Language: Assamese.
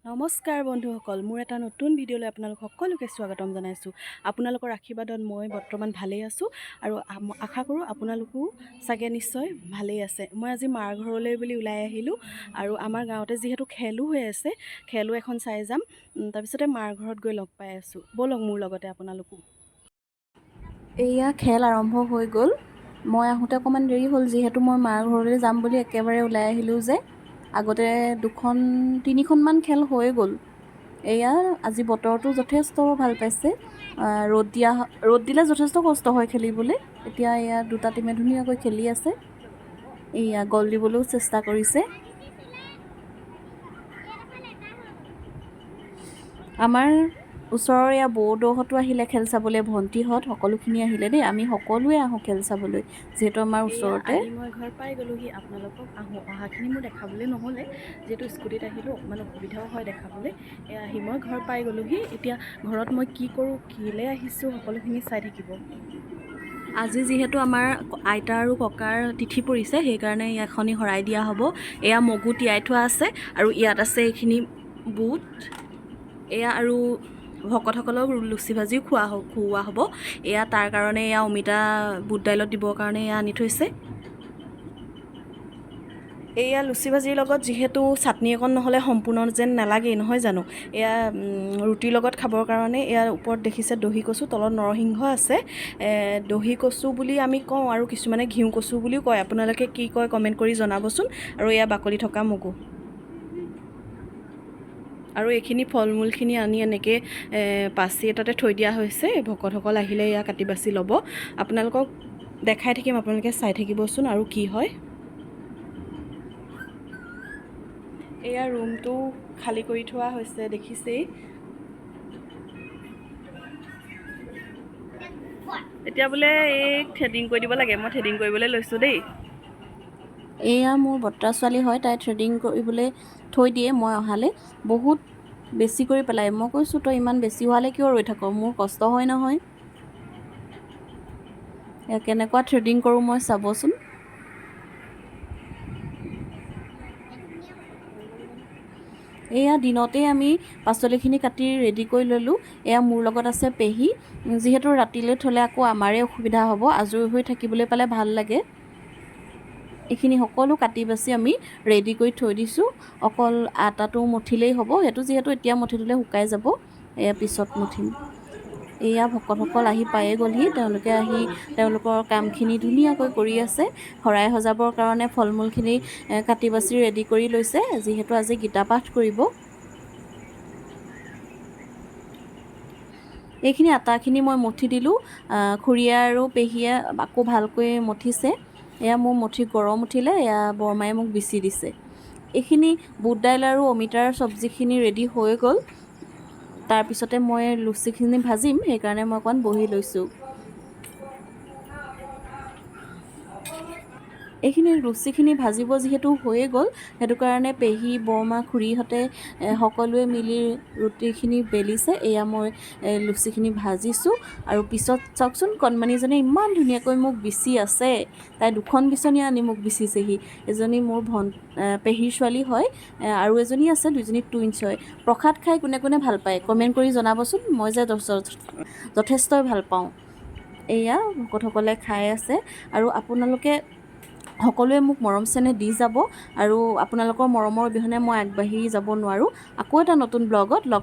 নমস্কাৰ বন্ধুসকল, মোৰ এটা নতুন ভিডিঅ'লৈ আপোনালোক সকলোকে স্বাগতম জনাইছোঁ। আপোনালোকৰ আশীৰ্বাদত মই বৰ্তমান ভালেই আছোঁ আৰু আশা কৰোঁ আপোনালোকো চাগে নিশ্চয় ভালেই আছে। মই আজি মাৰ ঘৰলৈ বুলি ওলাই আহিলোঁ আৰু আমাৰ গাঁৱতে যিহেতু খেলো হৈ আছে, খেলো এখন চাই যাম। তাৰপিছতে মাৰ ঘৰত গৈ লগ পাই আছোঁ। ব'লক মোৰ লগতে আপোনালোকো। এয়া খেল আৰম্ভ হৈ গ'ল। মই আহোঁতে অকণমান দেৰি হ'ল, যিহেতু মই মাৰ ঘৰলৈ যাম বুলি একেবাৰে ওলাই আহিলোঁ যে। আগতে দুখন তিনিখনমান খেল হৈ গ'ল। এয়া আজি বতৰটো যথেষ্ট ভাল পাইছে। ৰ'দ দিলে যথেষ্ট কষ্ট হয় খেলিবলৈ। এতিয়া এয়া দুটা টীমে ধুনীয়াকৈ খেলি আছে। এয়া গ'ল দিবলৈও চেষ্টা কৰিছে। আমাৰ ওচৰৰ এয়া বৌদৌহঁতো আহিলে খেল চাবলৈ, ভণ্টিহঁত সকলোখিনি আহিলে দেই। আমি সকলোৱে আহোঁ খেল চাবলৈ, যিহেতু আমাৰ এয়া ওচৰতে। আহি মই ঘৰ পাই গ'লোহি। আপোনালোকক অহাখিনি মোৰ দেখাবলৈ নহ'লে, যিহেতু স্কুটিত আহিলোঁ, অকণমান অসুবিধাও হয় দেখাবলৈ। এয়া আহি মই ঘৰ পাই গ'লোহি। এতিয়া ঘৰত মই কি কৰোঁ, কেলৈ আহিছোঁ, সকলোখিনি চাই থাকিব। আজি যিহেতু আমাৰ আইতা আৰু ককাৰ তিথি পৰিছে, সেইকাৰণে এখনি শৰাই দিয়া হ'ব। এয়া মগু তিয়াই থোৱা আছে আৰু ইয়াত আছে এইখিনি বুট। এয়া আৰু ভকতসকলক লুচি ভাজিও খুওৱা হ'ব। এয়া তাৰ কাৰণে এয়া অমিতা বুট দাইলত দিবৰ কাৰণে এয়া আনি থৈছে। এয়া লুচি ভাজিৰ লগত যিহেতু চাটনি অকণ নহ'লে সম্পূৰ্ণ যেন নালাগেই, নহয় জানো? এয়া ৰুটিৰ লগত খাবৰ কাৰণে এয়া ওপৰত দেখিছে দহি কচু, তলত নৰসিংহ আছে। দহি কচু বুলি আমি কওঁ আৰু কিছুমানে ঘিউ কচু বুলিও কয়। আপোনালোকে কি কয় কমেণ্ট কৰি জনাবচোন। আৰু এয়া বাকলি থকা মগু আৰু এইখিনি ফল মূলখিনি আনি এনেকৈ পাচি এটাতে থৈ দিয়া হৈছে। ভকতসকল আহিলে এয়া কাটি বাছি ল'ব। আপোনালোকক দেখাই থাকিম, আপোনালোকে চাই থাকিবচোন আৰু কি হয়। এয়া ৰুমটো খালী কৰি থোৱা হৈছে, দেখিছেই। এতিয়া বোলে এই থ্ৰেডিং কৰি দিব লাগে। মই থ্ৰেডিং কৰিবলৈ লৈছোঁ দেই। এয়া মোৰ বৰ্তা ছোৱালী হয়, তাই থ্ৰেডিং কৰিবলৈ থৈ দিয়ে মই অহালৈ। বহুত বেছি কৰি পেলাই। মই কৈছোঁ, তই ইমান বেছি হোৱালৈ কিয় ৰৈ থাক, মোৰ কষ্ট হয় নহয়। এয়া কেনেকুৱা থ্ৰেডিং কৰোঁ মই চাবচোন। এয়া দিনতেই আমি পাচলিখিনি কাটি ৰেডি কৰি ল'লোঁ। এয়া মোৰ লগত আছে পেহী। যিহেতু ৰাতিলৈ থ'লে আকৌ আমাৰে অসুবিধা হ'ব, আজৰি হৈ থাকিবলৈ পালে ভাল লাগে। এইখিনি সকলো কাটি বাছি আমি ৰেডি কৰি থৈ দিছোঁ। অকল আটাটো মঠিলেই হ'ব। সেইটো যিহেতু এতিয়া মঠি দিলে শুকাই যাব, এয়া পিছত মঠিম। এয়া ভকতসকল আহি পায়ে গ'লহি। তেওঁলোকে আহি তেওঁলোকৰ কামখিনি ধুনীয়াকৈ কৰি আছে। শৰাই সজাবৰ কাৰণে ফল মূলখিনি কাটি বাছি ৰেডি কৰি লৈছে, যিহেতু আজি গীতা পাঠ কৰিব। এইখিনি আটাখিনি মই মঠি দিলোঁ। খুৰীয়ে আৰু পেহীয়ে আকৌ ভালকৈ মঠিছে। এয়া মোৰ মঠি গৰম উঠিলে, এয়া বৰমায়ে মোক বিচি দিছে। এইখিনি বুট দাইল আৰু অমিতাৰ চব্জিখিনি ৰেডি হৈ গ'ল। তাৰপিছতে মই লুচিখিনি ভাজিম, সেইকাৰণে মই অকণমান বহি লৈছোঁ। এইখিনি লুচিখিনি ভাজিব যিহেতু হৈয়ে গ'ল, সেইটো কাৰণে পেহী, বৰমা, খুৰীহঁতে সকলোৱে মিলি ৰুটিখিনি বেলিছে। এয়া মই লুচিখিনি ভাজিছোঁ। আৰু পিছত চাওকচোন, কণমানিজনীয়ে ইমান ধুনীয়াকৈ মোক বিচি আছে। তাই দুখন বিচনী আনি মোক বিচিছেহি। এজনী মোৰ পেহীৰ ছোৱালী হয় আৰু এজনী আছে, দুইজনী টুইনছ হয়। প্ৰসাদ খাই কোনে কোনে ভাল পায় কমেণ্ট কৰি জনাবচোন। মই যে যথেষ্টই ভাল পাওঁ। এয়া ভকতসকলে খাই আছে আৰু আপোনালোকে সকলোৱে মোক মৰম চেনেহ দি যাব আৰু আপোনালোকৰ মৰমৰ অবিহনে মই আগবাঢ়ি যাব নোৱাৰোঁ। আকৌ এটা নতুন ব্লগত লগ